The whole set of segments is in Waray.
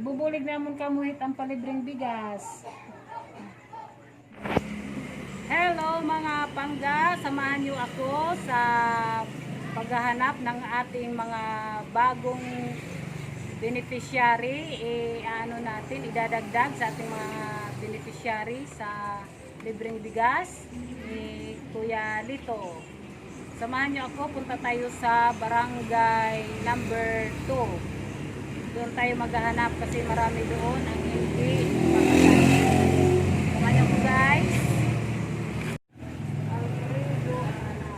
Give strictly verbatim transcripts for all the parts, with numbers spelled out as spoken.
Bubulig namon kamo hit an palibreng bigas. Hello, mga pangga, samahan niyo ako sa paghahanap ng ating mga bagong beneficiary. I-ano natin, idadagdag sa ating mga beneficiary sa libreng bigas ni Kuya Lito. Samahan niyo ako, punta tayo sa barangay number two. Doon tayo maghahanap kasi marami doon ang hindi makasali. Samahan niyo ako, guys. Alfredo, ano?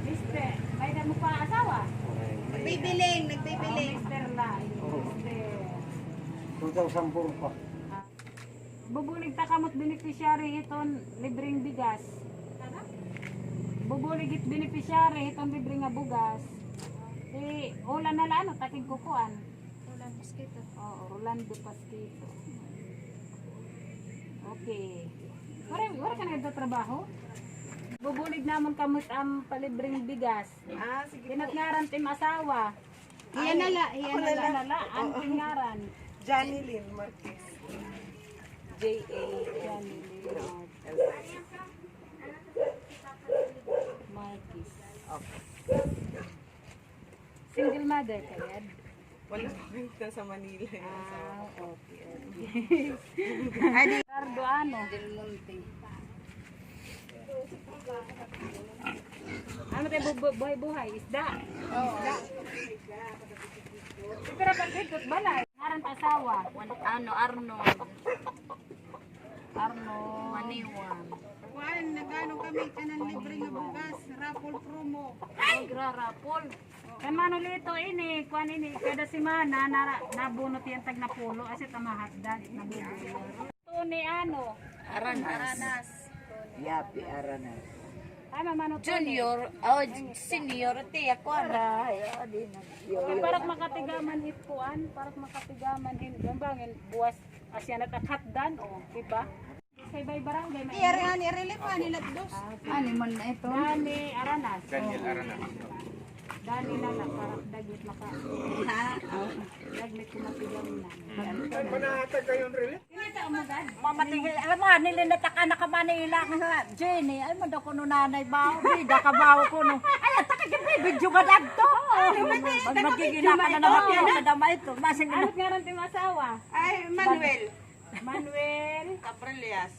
Mister, may damo pa asawa? Nagbibiling, nagbibiling. Oh, mister la, mister. Two thousand four pa. Bubulig ta kamo't beneficiary hiton libreng bigas. Bubulig it beneficiary hiton libre nga bugas. Si Ulan na la, ano, takig kukuan. Rolando Pasquito. Oo, Rolando Pasquito. Okay. Wala, wala ka nagtatrabaho? Bubulig namon kamo't am palibreng bigas. Ah, sige po. Kinat ngaran tim asawa. Iya na la, iya na la. Iya na la, an ngaran. Johnny Lynn Marquez. J A. Johnny Lynn Marquez. Marquez. Okay. Single mother ka, Yad? Wala pa, nasa Manila yung asawa ko. Ah, okay, okay. Ay, di. Ricardo, ano? Del Monte. Ano tayo bu-, bu-, buhay-buhay? Isda? Oo. Isda. Pero pag ikot, balay. Ngaran ta asawa? Ano, Arnold. Arnold. Maniwan. Kuan, nag-ano kami, kanan libre nga bugas, raffle promo. Magra-raffle. Kan Manolito ini, kuan ini, kada semana na, nabunot iya tag napulo, asi ta mahatdan, nabubunot. Tony, ano? Aranas. Aranas. Yapi Aranas. Ay, mamano Tony. Junior, oh, senior, tiya, kuan. Ay, oh, di na. Okay, para makatigaman hit kuan, para makatigaman hin, bangin, buwas, asya na takatdan, oh, di ba? Kay bay barangay, may iya rin, ani, relief, ani, lat dos. Ah, okay. Ani man na ito? Dani Aranas. Daniel Aranas. Dani na lang, para dagit maka-, ha? Oh. Dagit ko matigam na. Ay, manahatag kayo ng relief? Mamatigil, alam mo, nilinatak ka na ka Manila, nga Jenny, ay, manda ko no nanay ba? Bida ka ba ko no? Ay, at ka, video ka dagto. Ay, mati, magigina ka na naman, ito, madama ito. Masing ano ngaran tim asawa? Ay, Manuel. Manuel. Cabrilias.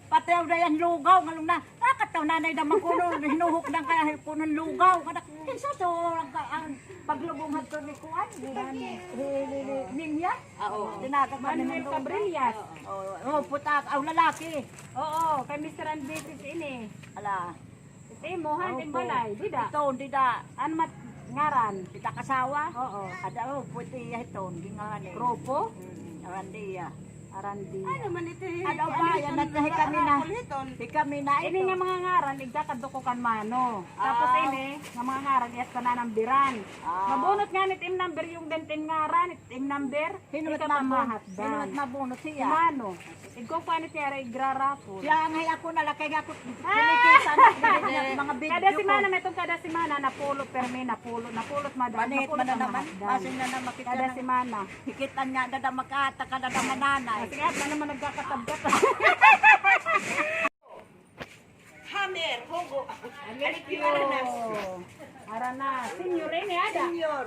Pati daw yan lugaw, ngalong na. Nakataw nanay naman kuno, hinuhok na kaya kuno lugaw. Kada, Jesus, oh, ang, ang paglubong hadto ni kuan, ni, ni, ni, ni, Ninya. Ah, oo. Tinagat man Manuel ni Cabrilias. Oo, oo, putak, ang lalaki. Oo, kay Mister and Missus ini. Ala. Imo, han, im balay, dida. Ito, dida. Ano mat ngaran? Kita kasawa? Oo. Ada, oh, pwede iya ito, gingahan eh. Grupo? Mm, Arandia. Arandia. Ano man ito? Ano ba? Yan, hikami na. Hikami na ito. Ini nga mga ngaran, igkakadto ko kan Mano. Tapos ini, nga mga ngaran, iyas pa nanambiran. Ah. Mabunot ngani it im number, yung dantin ngaran, it im number. Hinunot mabunot. Hinunot mabunot siya. Mano. Igkukuan it iya, igrarapol. Siya nga ako na la kay ako. Kinikita na, mga video ko. Kada semana, may itong kada semana, napulo, permi, napulo, napulo, madam. Manit, napulo man na naman. Masing na naman, makita na. Kada semana. Hikitan nga, dada makata ka, dada mananay. Kasi at na naman nagkakatabgat. Hammer, hugo. Alipio. Aranas. Aranas. Senior ini, ada? Senior.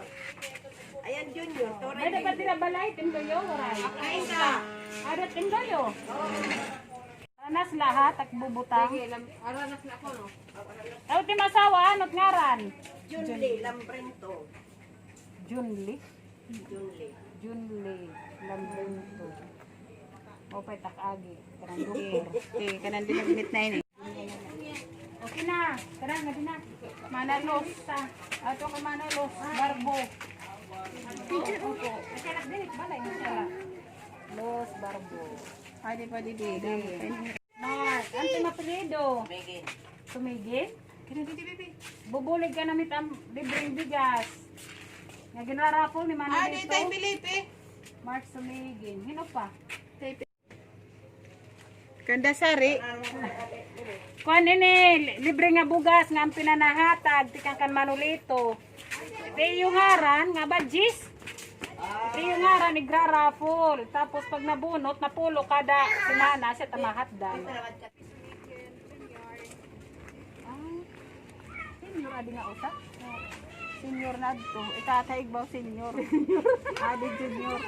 Ayan, junior. May dapat dira balay, tim Doyo, waray. Ay, isa. Ada tim Doyo. Oo. Aranas lahat, ak bubutang. Sige, lam-, aranas na ako, no? Aw, tim asawa, ano't ngaran? Junli Lambrento. Junli? Junli. Junli Lambrento. O, pay tak agi. Karang doktor. Okay, kanan din nagmit na ini. Okay na. Tara, nga din na. Mana Los. Ato ka Mana Los. Barbo. Picture ko. Kasi anak din, balay mo siya. Los Barbo. Pwede, pwede, di. Mark, ano it im apelyido? Tumigin. Tumigin? Kaya didi, bibi. Bubulig ka namit am libreng bigas. Nga ginrarapol ni Manolito. Ah, di tayo Felipe. Mark Sumigin. Hino pa? Kanda Sari. Kuan ini, li-, libre nga bugas nga an pinanahatag tikang kan Manolito. Di iyo ngaran nga badjis? Ito yung ngaran, igra-raffle. Tapos pag nabunot, napulo kada semana, siya ta mahatdan. Ah, senior, adi nga usa? Senior na ito. Itatay igbaw senior. Adi junior.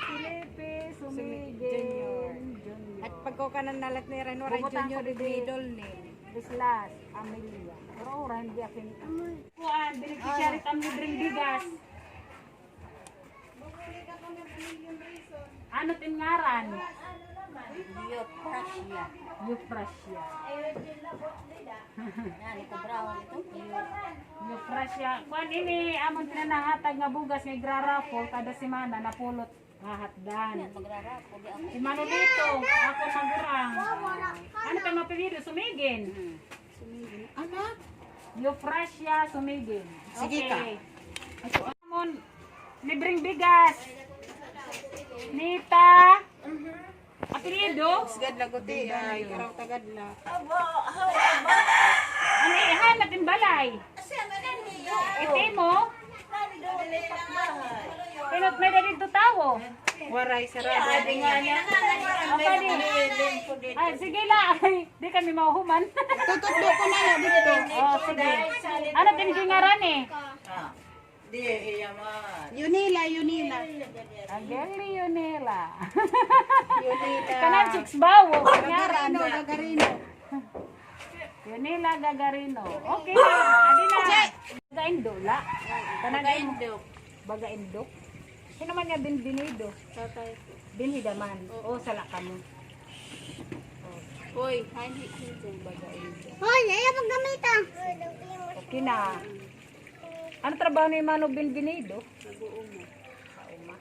Felipe, Sumigin, junior. Junior. At pagkukanan nalat ni Ren, waray junior, didi middle name. Islas, Amelia. Pero ura, hindi akin. Kuan, beneficiary kami libreng bigas. Ano tin ngaran? Euphrasia. Euphrasia. Yan, ito brown, ito pure. Euphrasia. Kuan ini, amon pinahatag nga bugas nga igra-raffle kada semana, napulot. Hahatdan. Yan, magraraffle, di ako. Si Manolito, ako magurang. Ano pa mapilido? Sumigin. Hmm. Sumigin. Anak? Euphrasia Sumigin. Sige ka. Okay. Ito amon, libreng bigas. Nita. Apelyido? Sigad lagot eh, ay, karaw tagad la. Ano, ihanap in balay? Iti mo? Pinot may dadid to tawo? Waray, sarado. Apa di? Ah, sige la. Ay, di kami mahuhuman. Tututbo ko na la dito. Oh, sige. Ano tin ngaran eh? Di, hiya man. Yunila, Yunila. Angel ni Yunila. Yunila. Kanan chicks bawo. Gagarino, Gagarino. Yunila Gagarino. Okay na. Adi na. Baga Indo la. Kanan Baga Indo. Baga Indo. Sino man nga Bienvenido? Tatay. Binhidaman. Oo. O, sala kamo. Hoy, hi, hi, hi, Baga Indo. Hoy, ayaw paggamita. Okay na. Ano trabaho ni Mano Bienvenido? Nag-uuma. Sa uma.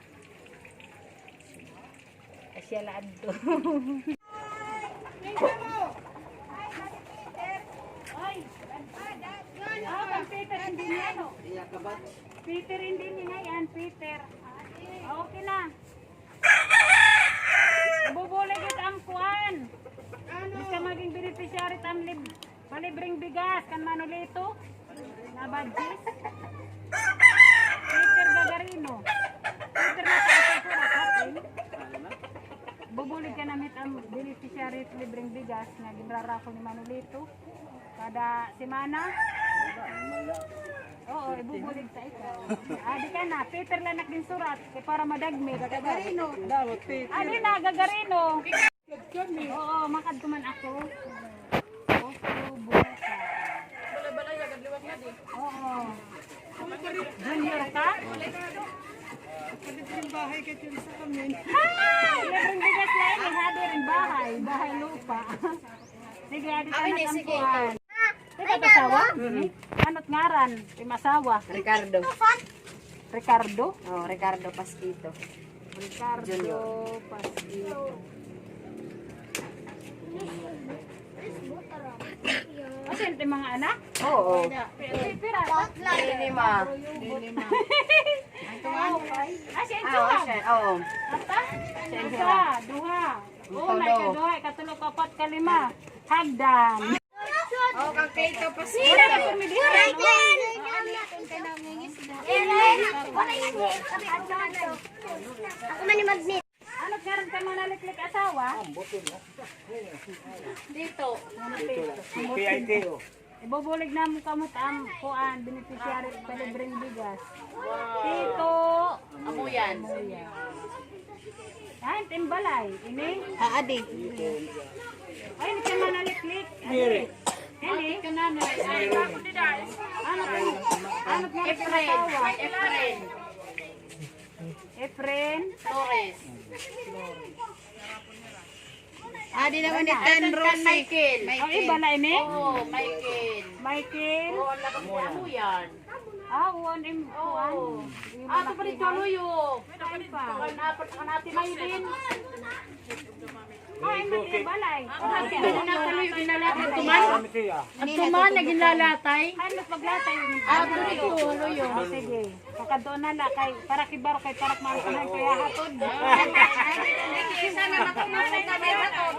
Ay, siya la adto. Ay, ah, kan Peter, hindi niya, ano? Peter, hindi niya yan, Peter. Okay na. Ibubulig it am kuan. Basta maging beneficiary it am lib-, palibreng bigas kan Manolito. Nabadjis. Peter Gagarino. Peter na tayo sa Pura, kapin. Bubulig ka namit am beneficiary it libreng bigas nga ginraraffle ni Manolito. Kada semana? Oo, ibubulig ta ikaw. Adi ka na, Peter la nak ginsurat, kay para madagmit. Gagarino. Dapat Peter. Adi na, Gagarino. Kami. Oo, makadto man ako. Opo, bukas. Balay-balay, agad liwat na di. Oo. Junior ka? Pwede din bahay ka dyan sa amin. Ay! Libreng bigas la ini, ha, di rin bahay. Bahay lupa. Sige, adi ka na, sige. Di ka asawa? Ano it ngaran? Im asawa? Ricardo. Ricardo? Oh, Ricardo Pasquito. Ricardo Junior. Pasquito. Asa it mga anak? Oo. Pi-, pira? Lima. Lima. Asa it duha? Oo. Ata? Isa, duha. Oh, may ikaduha, ikatulo, ikaapat, ikalima. Hagdan. Oh, kang Kate, pas-, sino? Ako man ni Magnet. Ano ngaran ka, Manaliklik asawa? Dito. P I T, oh. Ibubulig namon kamo it am kuan, beneficiary palibreng bigas. Wow. Tito. Amuyan. Amuyan. Ay, timbalay. Ini? Haadi. Ay, ini ka Manaliklik. Diri. Ini? Ano ka? Ano ka? Efren. Efren. Efren. Flores. Adi naman ni Tan Rosie. Michael. Ang iba na ini? Oo, Michael. Michael. Oo, ang labas ni Amuyan. Ah, uwan im-, uwan. Oo. Ah, ito pa rin tuloy, oh. Ay, pa. Ang apat, ang ate Maylin. Ah, ito pa rin balay. Ang ate Maylin na tuloy, ginalatan. Tuman. Ang tuman na ginalatay. Ay, mas maglatay. Ah, tuloy, tuloy, oh. Ah, sige. Pakadto na la kay para kibaro kay para kumain kay hatod. Sana matuman na may hatod.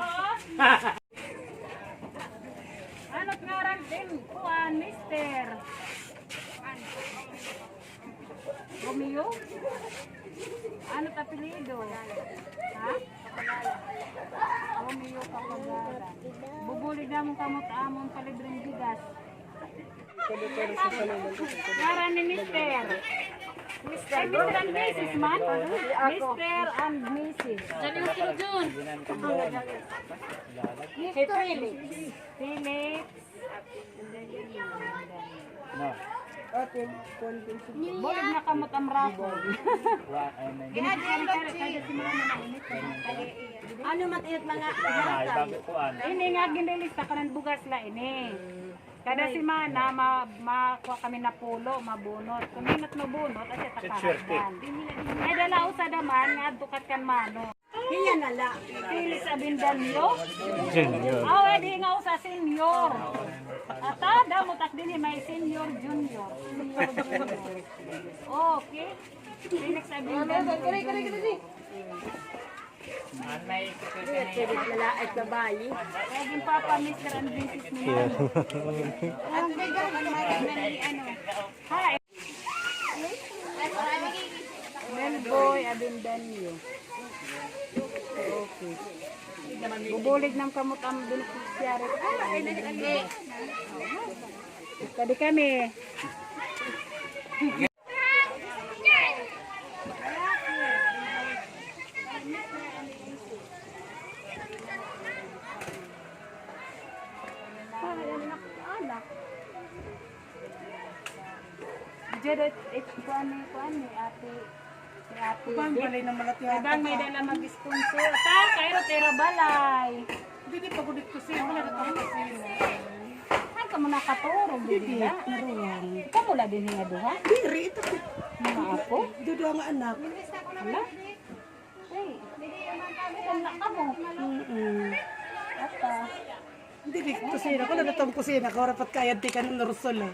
Ano ngaran din kuan, mister? Romeo? Ano it apelyido? Ha? Romeo Kapagaran. Bubulig namon kamo it amon palibreng bigas. Ngaran ni Mister. Mister and Missus man. Mister and Missus Felix. Felix. No. Bulig na kamo it am raffle. Ano man it mga... Ini nga ginlilista kanan bugas la ini. Kada semana, ma-, makuha kami napulo, mabunot. Kon hin-o it mabunot, asya it kahagdan. May dala usa daman, nga adto kat kan Mano. Hiya na la. Felix Avendaño? Junior. Aw, adi nga usa senior. Ata, damo tak dinhi may senior, junior. Senior, junior. Okay. Felix Avendaño. Kaya din papa, Mister and Missus nila. Hi. Melboy Avendaño. Okay. Bubulig nam kamo it am beneficiary. Kadi kami. Diyan, it, it, kuan ni, kuan ni ate, ni ate. Kuan, balay na malati. Ibang may dala mag-sponsor. Ta, kairo tira balay. Didi pa gud ito siya, wala na tong kusina. Saan ka mo nakaturog, didi na? Naruwang. Ikaw mo la din nga duha? Diri, ito. Mga apo? Duduha nga anak. Hala? Ay, ito na ka mo. Mm-mm. Ata. Didi, kusina. Wala na tong kusina. Kawarapat kaya di ka nung Ursula.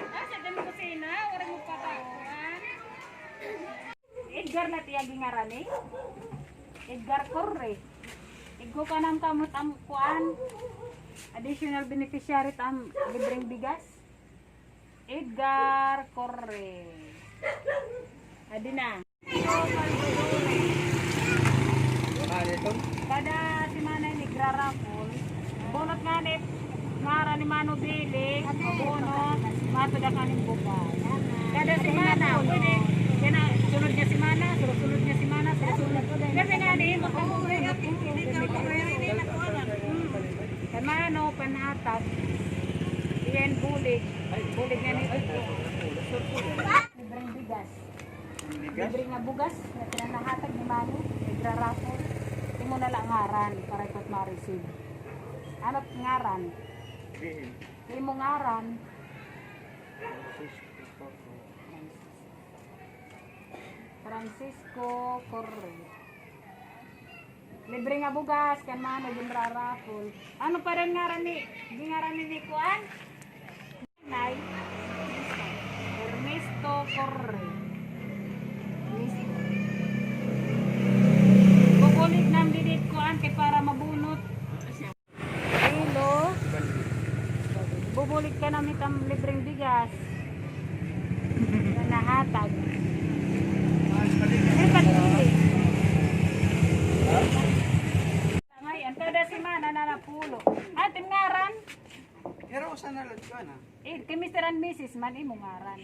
Asa din kusina? Wala mo patakuan. Edgar na tiya gingaran eh. Edgar Corre. Igko ka nam kamo it am kuan. Additional beneficiary it am libreng bigas. Edgar Corre. Adi na. Kada semana ini nagraraffle. Bunot ngani, ngaran ni Mano Billy, mabunot, matud ha kanin bugas. Kada semana, pwede, yana, sunod nga semana, sunod nga semana, sunod. Kasi ngani, makabuhay. Kay Mano, panhatag, iyan bulig, bulig ngani. Libreng bigas. Libre nga bugas nga pinanahatag ni Mano, nagraraffle. Imo na la ngaran para ikaw ma-receive. Ano it ngaran? Imo ngaran? Francisco Corre. Libre nga bugas kan Mano ginraraffle. Ano pa rin ngaran ni, gingaran ni, ni kuan? Nay Ernesto Corre. Ernesto. Bubulig nam didi kuan kay para mabunot. Hello. Bubulig ka nam it am libreng bigas. Nga nahatag. Ay, pati. Ngay-an, kada semana na napulo. Ano it im ngaran? Pero usa na lang ko, ano? Eh, kay Mister and Missus man imo ngaran.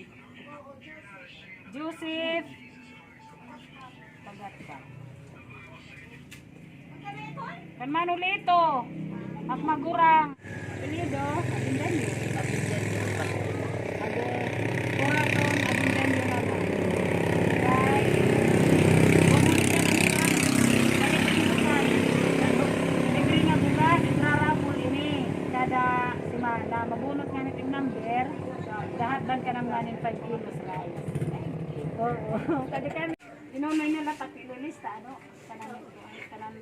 Joseph. Pagat ka. Kan Manolito. Ak magurang. Apelyido, Avendaño. Ago, Corazon Avendaño naman. Kay, bumuli ka ng libre nga bugas, nagraraffle ini. Kada semana, mabunot ngani it im number, dahatdan ka nam ngani hin five kilos rice. Oo. Kadi kami, inunoy nila pati lista, ano? Kanan, kanan,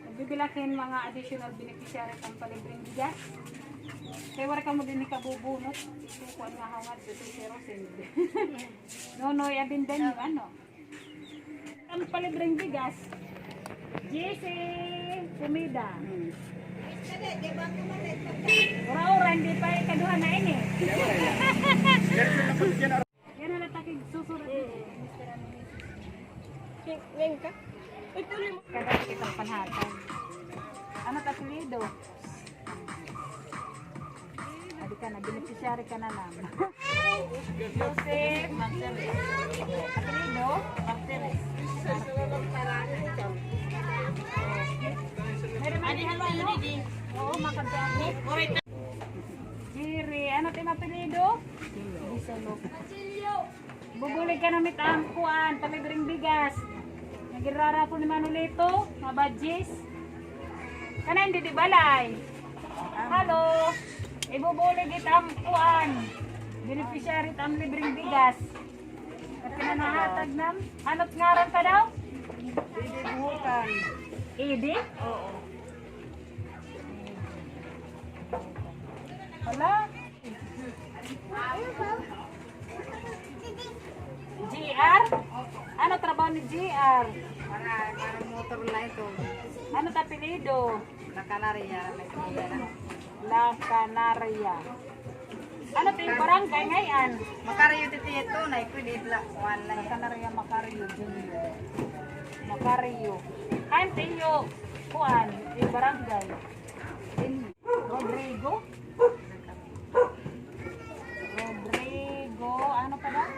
nagbibilang hin mga additional beneficiary it am palibreng bigas. Kay waray kamo dinhi kabubunot. Ito, kuan nga hangad, ito si Rosend. Nonoy Avendaño, ano? An palibreng bigas. Jessie Pumida. Ura-ura, hindi pa ikaduha na ini. Yan na lang takig susunod. Ngayon ka? Uy, tuloy mo. Kada kita panhatag. Ano ta apelyido? Adi ka na, beneficiary ka na lang. Joseph Martinez. Apelyido? Martinez. Meron man. Adi, halo, ano, Didi? Oo, makapit. Jerry, ano it im apelyido? Bisolok. Bubulig ka namon it am kuan, palibreng bigas. Nga ginraraffle ni Manolito, nga badges. Kana hindi di balay. Halo. Ibubulig it am kuan. Beneficiary it am libreng bigas. At pinanahatag nam. Ano it ngaran pa daw? Edi Buhutan. Edi? Oo. Hala. G R? Ano trabaho ni G R? Para, para motor na ito. Ano it apelyido? La Canaria. La Canaria. Ano it im barangay ngay-an? Macario, titi, ito na, ito di la, kuan la. La Canaria, Macario Junior. Macario. Kan tiyo, kuan, im barangay. Rodrigo? Rodrigo, ano pa daw?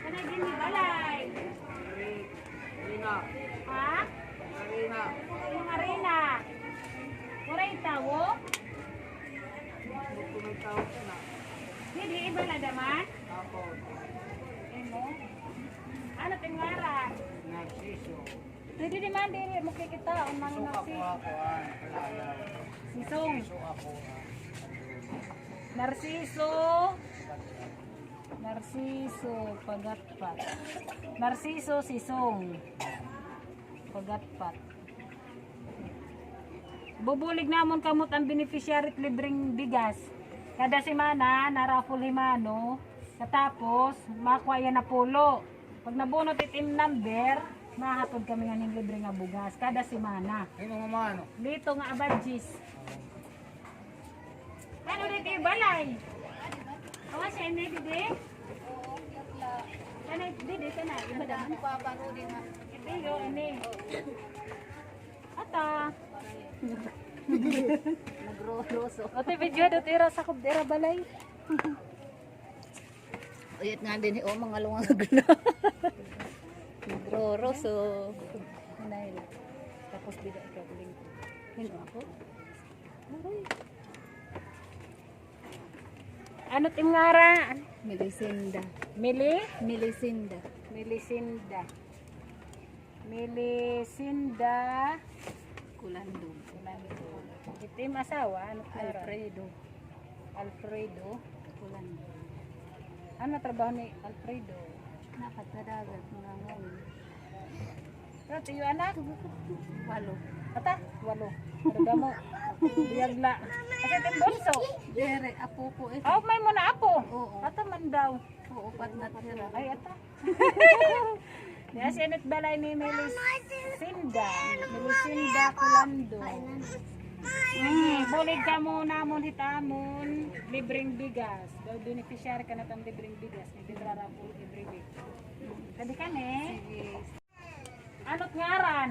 Kanay dinhi balay? Arena. Ha? Arena. Anong arena? Waray tawo? Kung may tawo ka na. Didi, iba na daman? Ako. Ano it im ngaran? Narciso. Didi, di man, diri mo kikita, ang mga Sisong ako, Narciso. Ah, kilala. Sisong. Sisong ako, ah. Narciso. Narciso Pagatpat. Narciso Sisong Pagatpat. Bubulig namon kamo it am beneficiary it libreng bigas. Kada semana, naraffle hi Mano. Katapos, makuha hiya napulo. Pag nabunot it im number, mahatod kami ngan hin libre nga bugas. Kada semana. Sino nga Mano? Lito nga Abadjis. Ano didi balay? Awa siya ini, didi? Kana, didi, kana, iba daman. Ito yun, ini. Ata. Nagroroso. Ate, video daw tira sa kub dira balay. Uyat nga dinhi, o, mga lungag na. Nagroroso. Hinay. Tapos bida ikaw, lingkod. Hino ako? Aray. Ano it im ngaran? Melisinda. Mili? Melisinda. Melisinda. Melisinda. Kulandog. Kulandog. It im asawa, ano it ngaran? Alfredo. Alfredo. Kulandog. Ano trabaho ni Alfredo? Nakatadagat mga ngayon. Pero tiyo anak? Walo. Ata? Walo. Pero damo. Biyag la. Kasi it im bunso. Dere, apo ko ito. Oh, may mo na apo? Oo. Ata man daw. Oo, upat na tira. Ay, ata. Yes, init balay ni Melisinda. Melisinda Colando. Mm, bulig kamo namon hit amon libreng bigas. Daw beneficiary ka na it am libreng bigas. May bitrara po every week. Pwede kami. Sige. Ano it ngaran?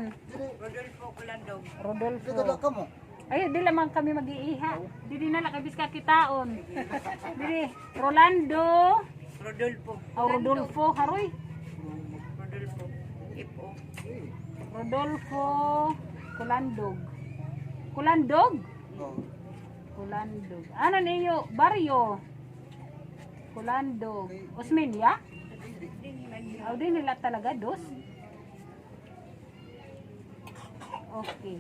Rodolfo Kulandog. Rodolfo. Dito lang kamo? Ay, di lamang kami mag-iiha. Didi na la kay biska kitaon. Didi, Rolando. Rodolfo. Aw, Rodolfo, haroy. Rodolfo. F O. Rodolfo Kulandog. Kulandog? Oo. Kulandog. Ano niyo? Baryo? Kulandog. Osmeña? Aw, di nila talaga, dos. Okay.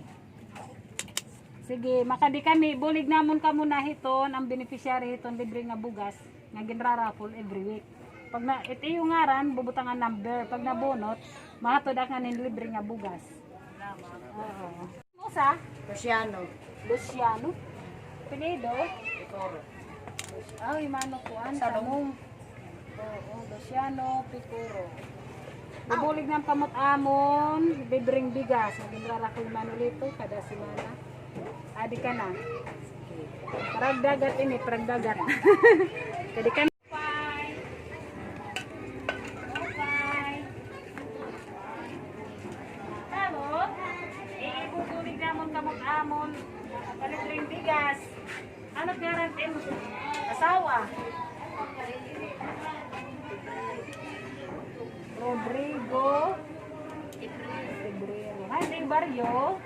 Sige, makadi kami, bulig namon kamo na hiton, an beneficiary hiton libre nga bugas nga ginraraffle every week. Pag na, it iyo ngaran, bubutang an number. Pag nabunot, mahatod ak nganin libre nga bugas. Oo. Usa? Luciano. Luciano. Apelyido? Picoro. Ay, mano kuan, Salomon. Salomon. Oo, Luciano Picoro. Bubulig nam kamo it amon libreng bigas. Nag-inrara ko ni Manolito kada semana. Adi ka na. Paragdagat ini, paragdagat. Kadi ka na. Upay. Upay. Talo, ibubulig namon kamo it amon palibreng bigas. Ano ngaran it im asawa? Rodrigo Febrero. Ano it im baryo?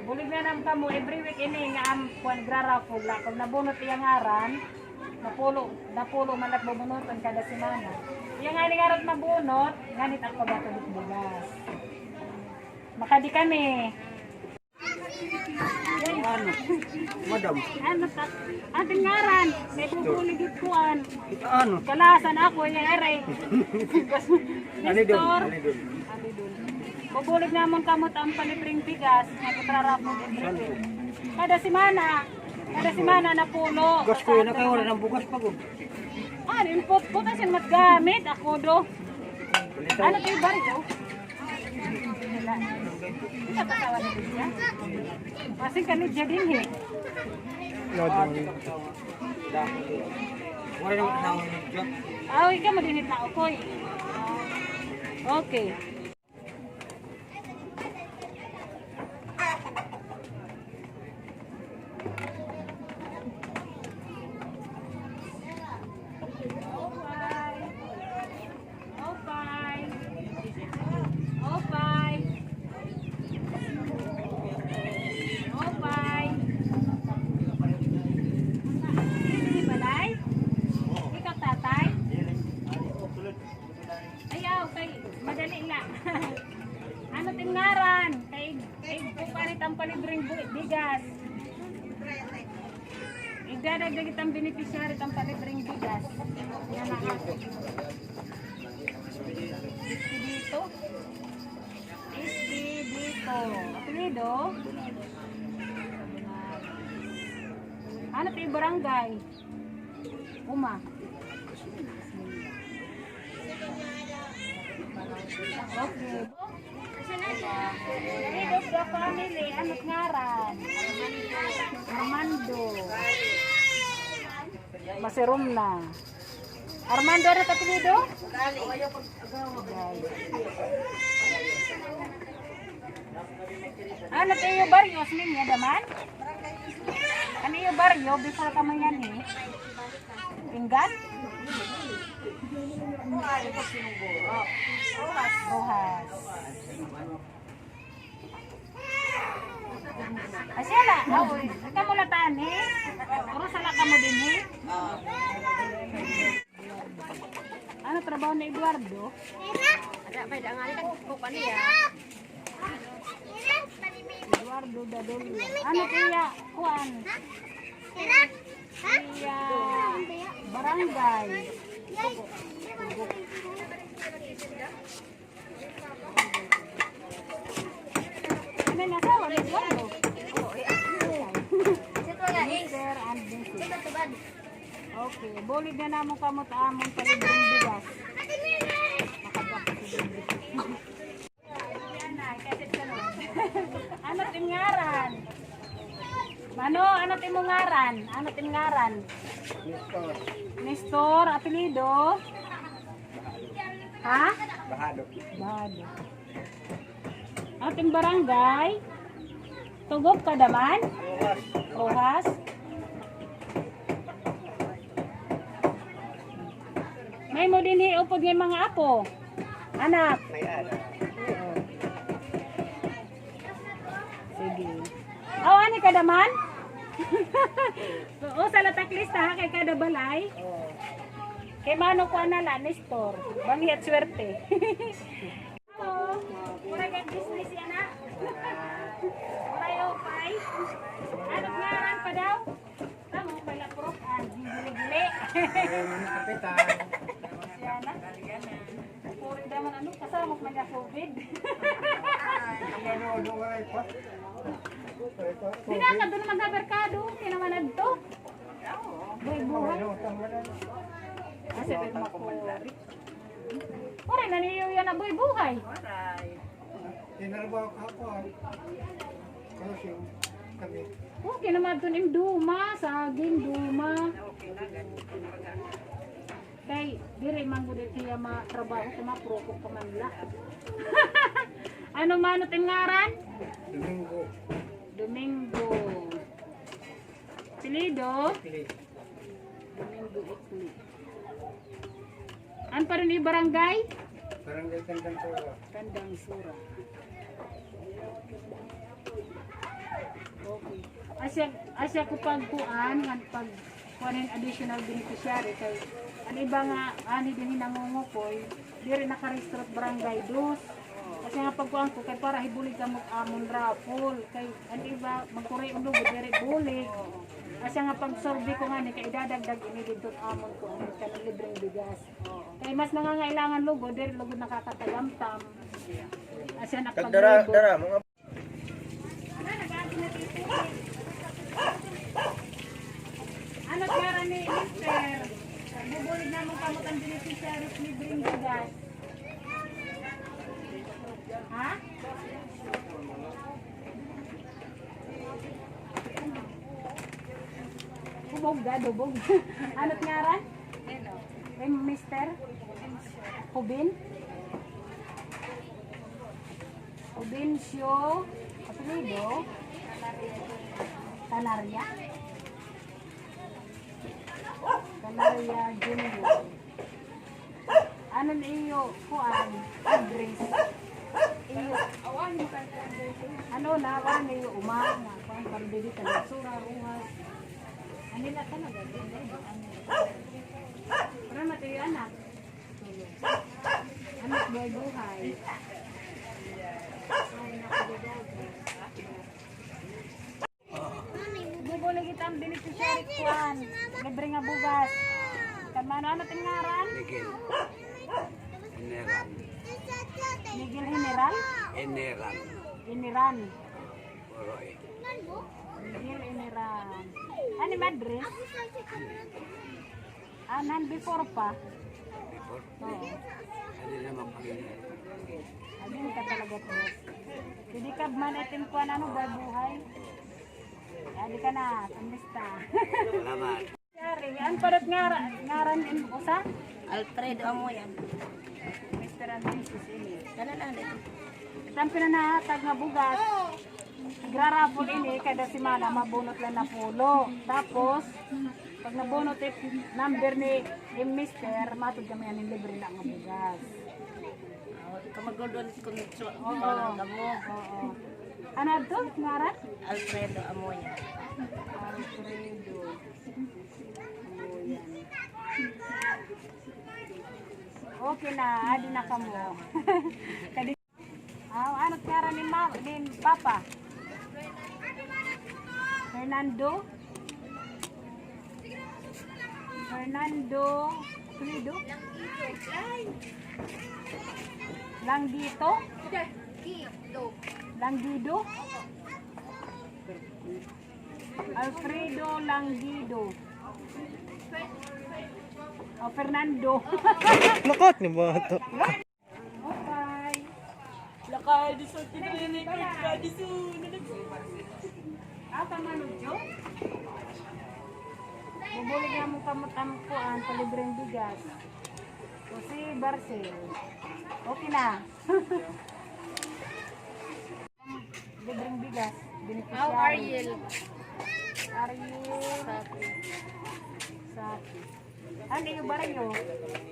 Bulig na nam kamo every week ini nga am kuan, nagra-raffle la. Pag nabunot iya ngaran, napulo, napulo man la it bubunoton kada semana. Iya ngani ngaran nabunot, ngani it ak paghatod hit bugas. Makadi kami. Ano? Madam. Ano ta? Ano it im ngaran? May bubulig it kuan. Ano? Kalasan ako, iya ere. Alidon, Nestor. Alidon. Alidon. Bubulig namon kamo it am palibreng bigas nga nagra-raffle every week. Kada semana. Kada semana napulo. Gas ko yana kay wala nang bugas pa gud. Ah, impot po kasi mat gamit ako do. Ano it iyo baryo? Kasi kami dyan din eh. Wala naman asawa ni Jack. Ah, ikaw mo din it naukoy. Okay. Opay. Opay. Opay. Diri balay? Ikaw, tatay? Ayaw, kay madali la. Ano it im ngaran? Kay, kay, kay parit an palibreng bu-, bigas. Igdadagdag it am beneficiary it am palibreng bigas. Yan ang ako. Expedito. Expedito. Apelyido? Ano it iyo barangay? Uma. Okay. Lead of the family, ano it ngaran? Armando. Masirom na. Armando, ano it apelyido? Ano it iyo baryo, Osmeña, daman? Ano iyo baryo, before ka man nganhi? Pinggan? Roxas. Asya la, aw, kamo la tani. Puro sala kamo dinhi. Ano trabaho ni Eduardo? Ada pa, ada nga, ada ko pa niya. Eduardo Dadulio. Ano kaya, kuan? Iya barangay. Ano na sa wala dyan, no? Mister and Missus. Okay, bulig na namon kamo it amon palibreng bigas. Makadako sa bigas. Ano it im ngaran? Mano, ano it imo ngaran? Ano it im ngaran? Nestor. Nestor, apelyido? Ha? Bahado. Bahado. Ano it im barangay? Tugop ka daman? Roxas. Roxas. May mo dinhi upod nga mga apo? Anak. May anak. Oo. Sige. Aw, ani ka daman? Usa la tak lista ha, kay kada balay. Oo. Kay mano ko ana la, Nestor. Banghi at swerte. Hello. Mura kay business yana. Mura yo, pay. Ano ngaran pa daw? Tama, pala, prof. Ay, mga kapitan. Siya na. Puri naman, ano, kasama man niya covid. Ay, ano, ano, waray pa. Waray pa, di na, COVID. Kadto naman ha merkado, kinamanad to. Buhay-buhay. Ano, tama na. Kasi, pero makuri. Puri na niyo yan na buhay-buhay. Tinarbaho ko ako, ah. Crossing kami. Okay naman ito, yung duma, saging, duma. Kay, diri man gud it iya matrabaho, kay maproko ka man la. Ano man it im ngaran? Domingo. Domingo. Apelyido? Ikli. Domingo Ikli. Ano pa rin yung barangay? Barangay Tandang Sura. Tandang Sura. Okay. Asya, asya ko pagkuan, han pagkuan hin additional beneficiary kay an iba nga anhi dinhi nangungukoy, diri nakarehistro hit barangay dos. Asya nga pagkuan ko kay para hibulig kamo hit amon raffle. Kay an iba, magkurion lugod, diri bulig. Asya nga pag-survey ko ngani, kay idadagdag ini didto amon ko, ano, kanang libreng bigas. Kay mas nangangailangan lugod, diri lugod nakakatagamtam. Asya na pag-, dara, mga ano, ngaran ni Mister? Bubulig namon kamo hit beneficiary hit libreng bigas. Ha? Hubog, da, dubog. Ano it ngaran? Em, Mister? Hubin? Hubincio, apelyido? Canaria. Canaria Junior. Ano an iyo, kuan, address? Iyo. Ano na, kuan iyo, uma, nga, kuan, para diri ka, Sura, Roxas. Ano na ka na, gagawin, ano? Para matuyo, anak. Anak, buhay-buhay. Ay, naku, bubulig it am beneficiary kuan. Libre nga bugas. Kan mano, ano it im ngaran? Miguel. General. Miguel General? General. General. Oroy. Miguel General. Ano im address? Anan, before pa? Before? Oo. Ano naman pa rin? Adi ka talaga, boss. Pwede ka man itim kuan, ano, buhay-buhay. Adi ka na, tumista. Salamat. Yari, an padat ngara-, ngaran in usa? Alfredo Amoyan. Mister and Missus Ini. Kanan, ano? It am pinanahatag nga bugas. Nagraraffle ini, kada semana mabunot la napulo. Tapos, pag nabunot it number ni, ni Mister, matud kami aning libre la nga bugas. Ah, kamaguldo ni si Consuelo. Oo. Kamo. Oo. Ano adto ngaran? Alfredo Amoya. Alfredo. Amoya. Okay na, adi na kamo. Kadi Aw, ano it ngaran ni ma-, ni Papa? Fernando? Fernando Guido? Langgito? Langido? Alfredo Langido. O, Fernando. Lakat ni bata. Okay. Lakay, di sa pinag-record ka, di sa, ah, tama, no, Jo? Bubulig namon kamo it am kuan, palibreng bigas. O, si Barcel. Okay na. Libreng bigas, beneficiary. Aw, Ariel. Ariel. Sapi. Sapi. Ano iyo baryo?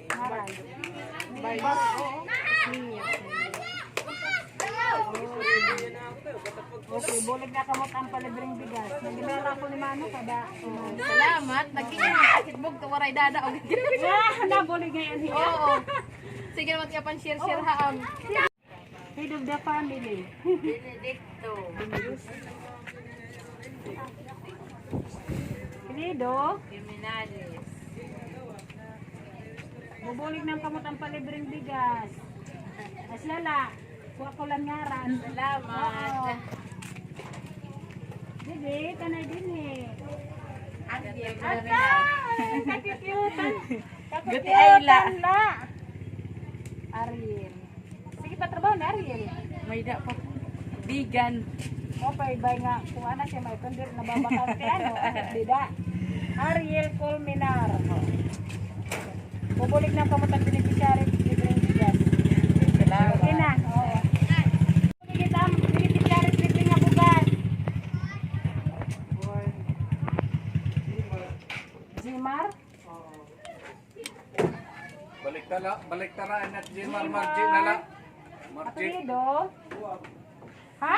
Ngaran? Baryo? Baryo, oo. Niña. Okay, bulig na kamo it am palibreng bigas. Nagdala ko ni Mano kada. Salamat. Nagkikita. Waray dada. Ah, nabulig ngayon hiya. Oo. Sige naman, kaya pan-share-share, ha, am. Head of the family. Benedicto. Querido. Jimenales. Bubulig na kamo it am palibreng bigas. Asya la. Kuha ko la ngaran. Salamat. Oo. Didi, tanay dinhi. Ariel. Ata, kakikiyutan. Guti ay la. Kakikiyutan la. Ariel. Sige pa, trabaho ni Ariel. May da pa. Bigan. Mao pa, ibay nga, kung ana siya, may tundir, nababakante, ano, dida. Ariel Colmenar. Bubulig na kamo it am beneficiary, libreng bigas. Salamat. Okay na, oo. Bubulig it am beneficiary, libre nga bugas. Jimar? Baliktara, baliktara, anak Jimar, Margie na la. Margie. Apelyido? Ha?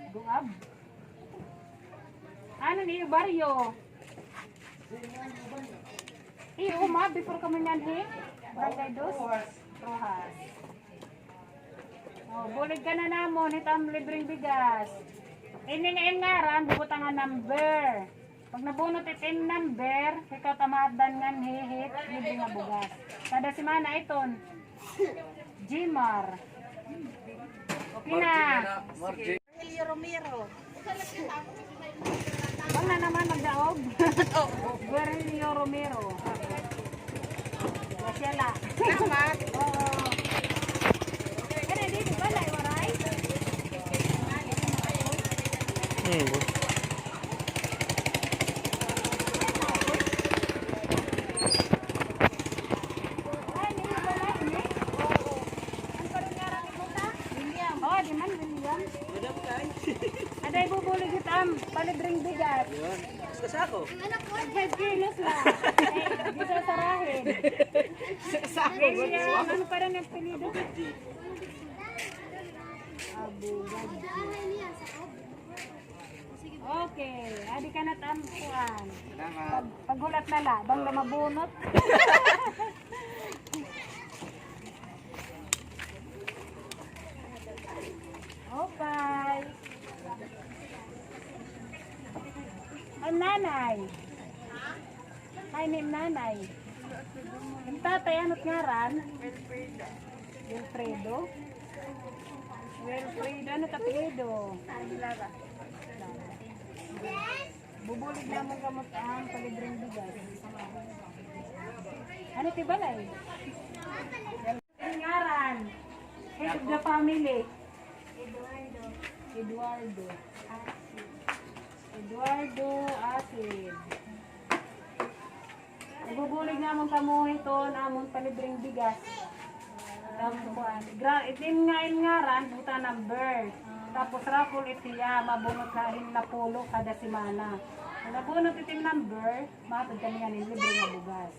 Guab. Ano niyo baryo? Iyo uma, before kamo nganhi? Barangay Dos? Roxas. O, bulig ka na namon, it am libreng bigas. Ini nga im ngaran, bubutangan number. Pag nabunot it im number, ikaw it mahadlan nganhi hit libre nga bugas. Kada semana iton. Jimar. Okay na. Margie na la, Margie. Virgilio Romero. Bang na naman magdaog? Oo. Virgilio Romero. Graciela. Salamat. Oo. Ano, dito ba, Lai, waray? Hmm. Ay, dito ba, Lai, ini? Oo. An parang ngaran ni Buta? William. O, di man, William. Madam, kay. Aday, bubulig it am palibreng bigas. Yun. Kasako. Five kilos la. Ay, di sa sarahin. Kasako. William, ano pa rin ang apelyido? Abu Gadji. Okay, adi ka na it am kuan. Salamat. Pag-, paghulat na la, bang na mabunot. Okay. An nanay. Hi, ni nanay. An tatay, ano it ngaran? Wilfredo. Wilfredo, ano it apelyido? Bubulig namon kamo it am palibreng bigas. Ano it im balay? Ngaran. Head of the family. Eduardo. Eduardo. Eduardo Acid. Ibubulig namon kamo hiton amon palibreng bigas. Tapos kuan, gra-, it im nga, im ngaran, buta number. Tapos raffle it hiya, mabunot na hin napulo kada semana. Kung nabunot it im number, mahatod kami nganhi hin libre nga bugas.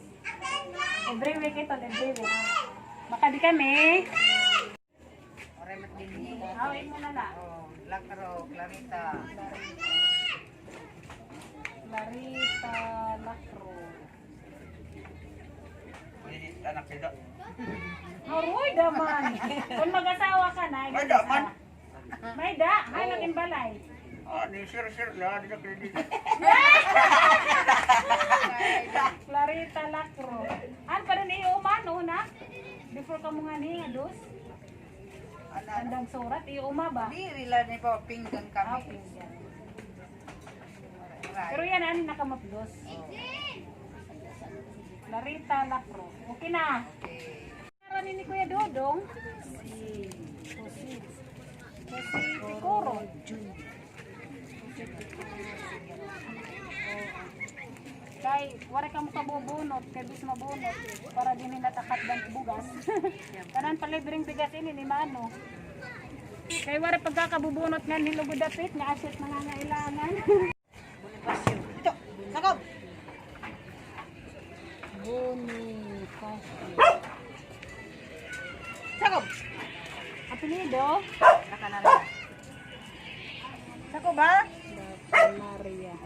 Every week ito, every week. Makadi kami. Oray mat dinhi. Aw, imo na la. O, Lacro, Clarita. Clarita Lacro. Uy, anak nito. Aroy, daman. Kung mag-asawa ka na, ay, daman. May da, hay, naging balay. Ah, ni sir, sir, la, di na credit. Clarita Lacro. Ano pa rin iyo umano na? Before ka mo nga niya, dos? Andang surat, iyo uma ba? Diri la ni pa, pinggan kami. Ah, pinggan. Pero yan, ano, nakamapdos. Clarita Lacro. Okay na. Okay. Ngaran ni Kuya Dodong? Si Jose. Jose Picoro. Jose Picoro. Kay, waray kamo kabubunot, kay bis mabunot, para dinhi natakat dan bugas. Tanan palibreng bigas ini ni Mano. Kay waray pagkakabubunot ngan hin lugod dapit, nga asya it nangangailangan. Bonifacio. Ito, sakob. Bonifacio. Sakob. Apelyido? Lacanaria. Sakob, ha? Lacanaria.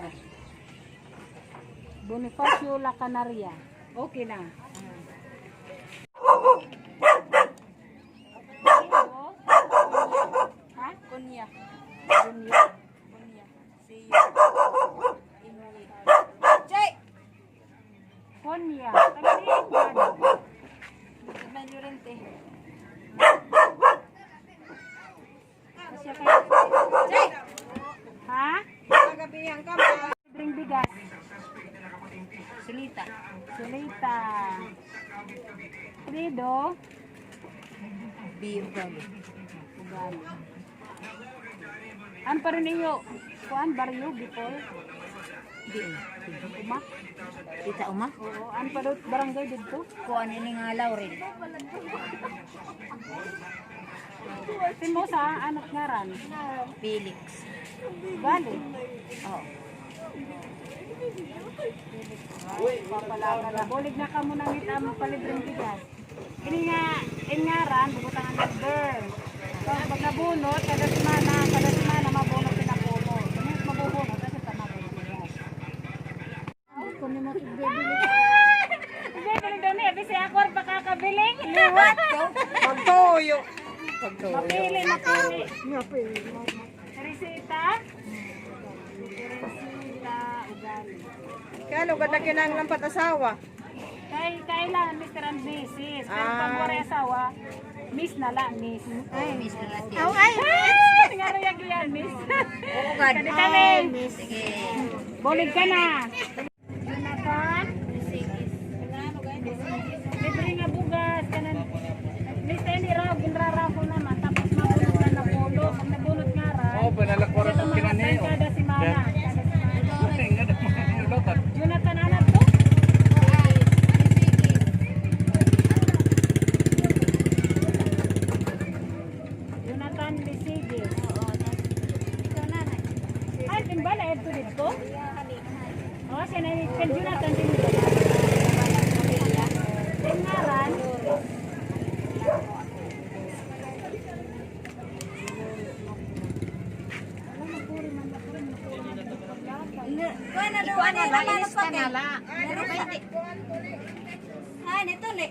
Bonifacio Lacanaria. Okay na. Ha? Kunya. Kunya. Kunya. Chay! Konya. Taga diin ka? Silita. Apelyido? Bi Ugali. Ugali. Ano pa rin iyo, kuan, baryo, Bicol? Diin? Uma? Kita Uma? Oo, ano pa daw barangay didto? Kuan ini nga Laurel. Timosa, ano ngaran? Felix. Ugali? Oo. Papalaga na. Bulig na kamo nangita mo palibreng bigas. Ini nga, in ngaran, bubutangan number. So, pag nabunot, kada semana, kada semana, mabunot in Apollo. Kami mabubunot, kasi sa mabunot. Ay, kami makibibili. Bibili daw niya, bisi ako ang pakakabiling. Liwat ko. Pagtuyo. Pagtuyo. Mapili, mapili. Mapili. Teresita? Teresita, Ugali. Kaya ano, ganda kinahanglan pag-asawa? Kay, kailangan Mister and Missus. Pero pag waray asawa, Miss na la, Miss. Ay, Miss na la. Aw, ay, Miss. Nga rin yung yan, Miss. Oo, gad. Kadi kami. Ay, Miss. Sige. Bulig ka na. Jonathan? Libre nga bugas, kanan. Lista ini raw, ginraraffle naman, tapos mabunot na Apollo. Pag nabunot nga ra, oh, banalak ko rin kinani, oh. Kada semana, kada semana. Jonathan, anak ko? Jonathan Lisigi. Oo, tas ikaw, nanay. Ay, timbala, eto dito? Oo, siya na, kan Jonathan din dito. Ang ngaran? Kuha na daw, ikuha na la, ilista na la. Pero pwede. Ah, nito, ne.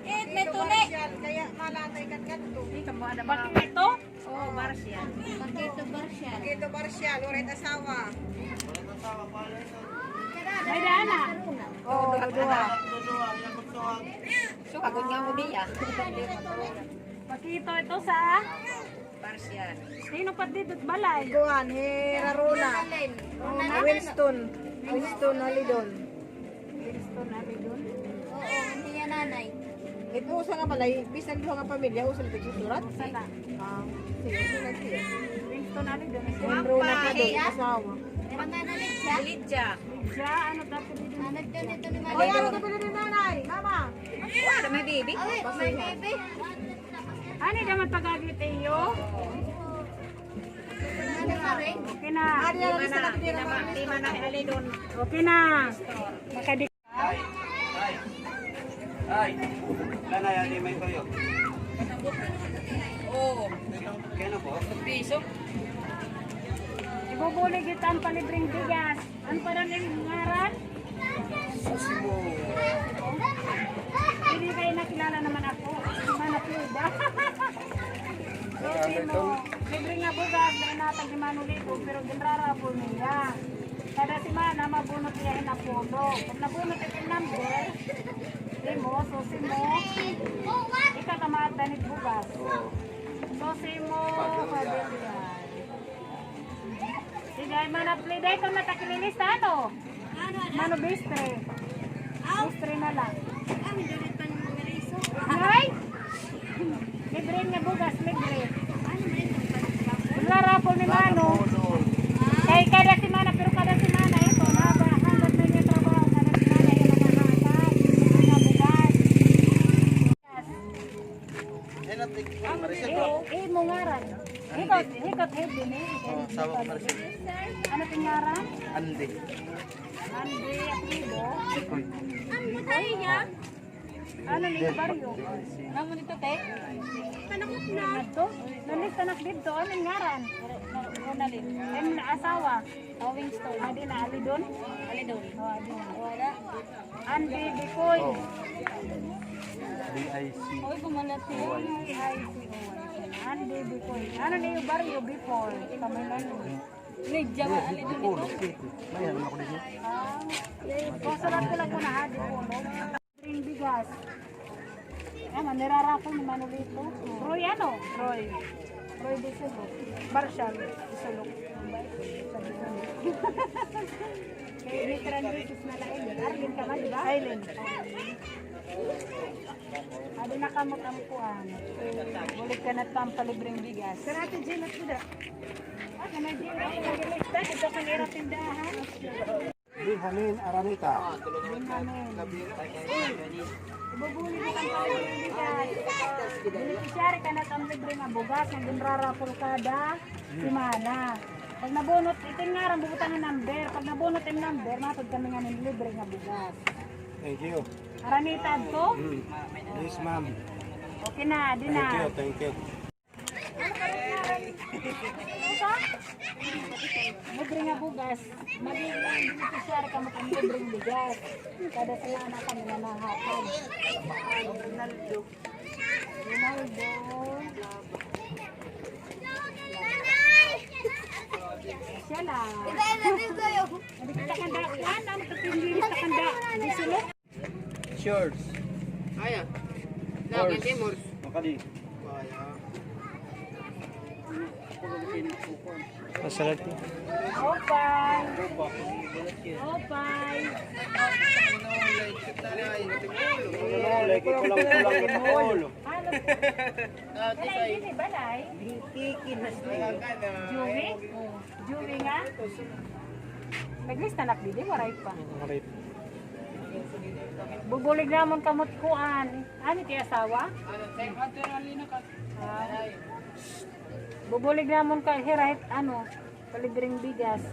It, may tuni. Kaya malatay kan kadto. Bakit ito? Oo, Barsian. Bakito Barsian. Bakito Barsian, waray asawa. May dana. Oo, duduha. So, agod nga mo diya. Bakito ito sa Barsian. Sino pa dito balay? Kuan, hi Raruna. Rona? Winston. Winston Alidon. Winston Alidon? Oo, niya nanay. Ito, usa nga balay, bisan duha nga pamilya, usa lang tigsusurat? Usa na. Ah, sige, usa lang siya. Winston Alidon. Rona pa doon, asawa. Lydia. Lydia, ano dapat dito? Ano dapat dito ni Mama? Ay, ano dapat dito ni Nanay? Mama! Wala, may baby. Ay, may baby. Ano naman pag-agit iyo? Okay na. Lima na. Lima na, Alidon. Okay na. Makadi- Ay, ay. Ay. Wala na yan, may toyo. Oo. Kaya na po? Piso. Ibubulig kita ang palibreng bigas. Ano pa rin ang ngaran? Sosimo. Hindi kayo nakilala naman ako. Mana Pluda. Sosimo. Libre nga bugas, may natag ni Manolito, pero ginrarapol niya. Kada semana, mabunot niya in Apollo. Pag nabunot in number, imo, sosimo, ika ka maaddan it bugas. Sosimo, Padilla. Sige, ay, mana Pluda, ikaw na takililista, ano? Mano bistre? Bistre na la. Ay! Libre nga bugas, libre. Wala raffle ni Mano. Kay kada semana, pero kada semana ito, na ba? Hanggat may niya trabaho, kada semana, yung mga bugas. Ay, nat-, Marisol to. Eh, eh, mo ngaran. Hikot, hikot, hikot, eh. Oh, asawa ko, Marisol. Ano it ngaran? Andy. Andy, apelyido? Sikoy. Ano it baryo? Amo dito, te? Panakot na. Dito? Nalis anak dito. Ano it ngaran? Ronaldin. Ano it asawa? Oh, Winston. Adi na, Alidon? Alidon. Oh, Alidon. Wala. Andy Bicoy. Oh. B I C O Y. Uy, kumalat niya. B I C O Y. Andy Bicoy. Ano na it iyo baryo before? Kamalan. Lydia, Alidon dito. May ano ako dito? Ah. Pasulat ko lang po na, ha, di po, no? Libreng bigas. Ano, niraraffle ni Manolito. Roy, ano? Roy. Roy de Sulok. Marshall de Sulok. Kay may three hundred pesos na la ini. Arlene ka man, di ba? Arlene. Adi na kamo tampuan. Bulig ka na pampalibreng bigas. Sir, Ate Jeanette, kuda. Ah, kana Jeanette, naglilista dito sa ira tindahan. Benjamin Araneta. Benjamin. Ibubulig ka pampalibreng bigas. Beneficiary ka na pampalibreng bugas. Nag-, ginraraffle kada semana. Pag nabunot, ito nga ngaran, bubutangan number. Pag nabunot it number, matod kami nga nin libre nga bugas. Thank you. Araneta adto? Mm. Yes, ma'am. Okay na, di na. Thank you, thank you. Libre nga bugas. Magiging beneficiary kamo kan libreng bigas. Kada semana kami nanhahatag. Ronaldo. Ronaldo. Siya la. Hindi kita kanda. Kuan, ano ka, hindi kita kanda. Disulo. Shorts. Aya. Horse. Makadi. Aya. Masalat. Opay. Opay. Ano? Balay, dili balay. Joey? Joey nga? Naglista na ak didi, waray pa. Waray pa. Bubulig namon kamo hit kuan. Ano, it iya asawa? Ah. Bubulig namon ka, hira hit, ano, palibreng bigas.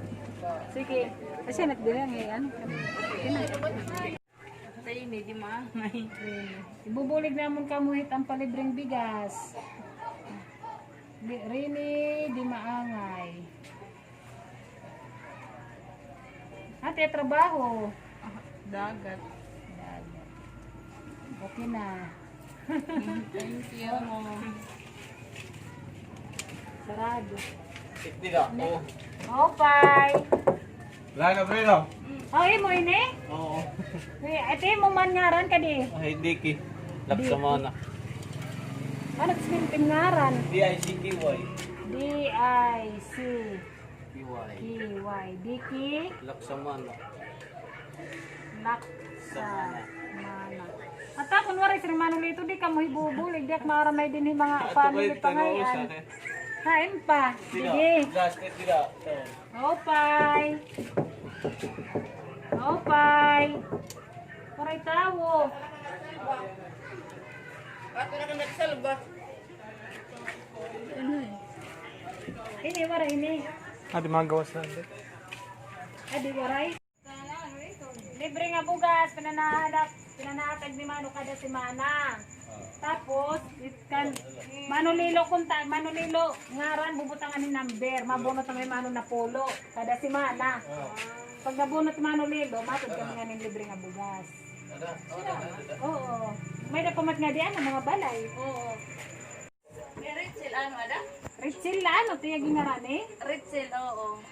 Sige. Kasi nagdala nga, ano, kami. Rini, di maangay. Ibubulig namon kamo hit pampalibreng bigas. Di, Rini, di maangay. Ate, trabaho. Ah, dagat. Dagat. Okay na. Thank you. Sarado. Hindi na ako. Opay. Wala na, pre, no? Oh, imo ini? Oo. Uy, ito imo man ngaran kadi? Ay, Dicky. Laksamana. Ano it spelling ngaran? D I C K Y. D I C K Y. Dicky. Laksamana. Laksamana. Ata, kun waray si Manolito, di kamo hibubulig, di ak maaramay dinhi mga family pa ngay-an. Hain pa. Sige. Last, eh, sila. Opay. Opay. Waray tawo. Ato na ka nagsalba. Ano eh? Ini, waray ini. Adi, mga gawas na, adi. Adi, waray. Libre nga bugas, pinanahatag, pinanahatag ni Mano kada semana. Tapos, it kan, Mano Lilo, kunta, Mano Lilo, ngaran, bubutangan hin number, mabunot na may Mano Napulo, kada semana. Pag nabunot ni Mano Lilo, matod kami nga nin libre nga bugas. Oo. May-ada pa man ngadi, ano, mga balay. Oo. May Rachel, ano, ada? Rachel, ano, tiya gingaran, eh? Rachel, oo.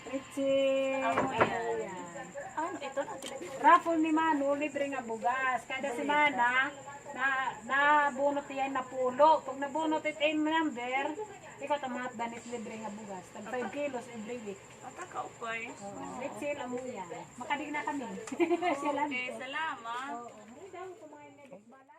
Rachel, amo yan. Ano, ito na, sila. Raffle ni Mano, libre nga bugas. Kada semana, na, nabunot hiya hin napulo. Pag nabunot it im number, ikaw ta mahatdan hit libre nga bugas. Tag five kilos every week. Ata ka, okay. Oo, Rachel, amo yan. Makadi na kami. Siya lang. Okay, salamat. Oo. May daw, kung mga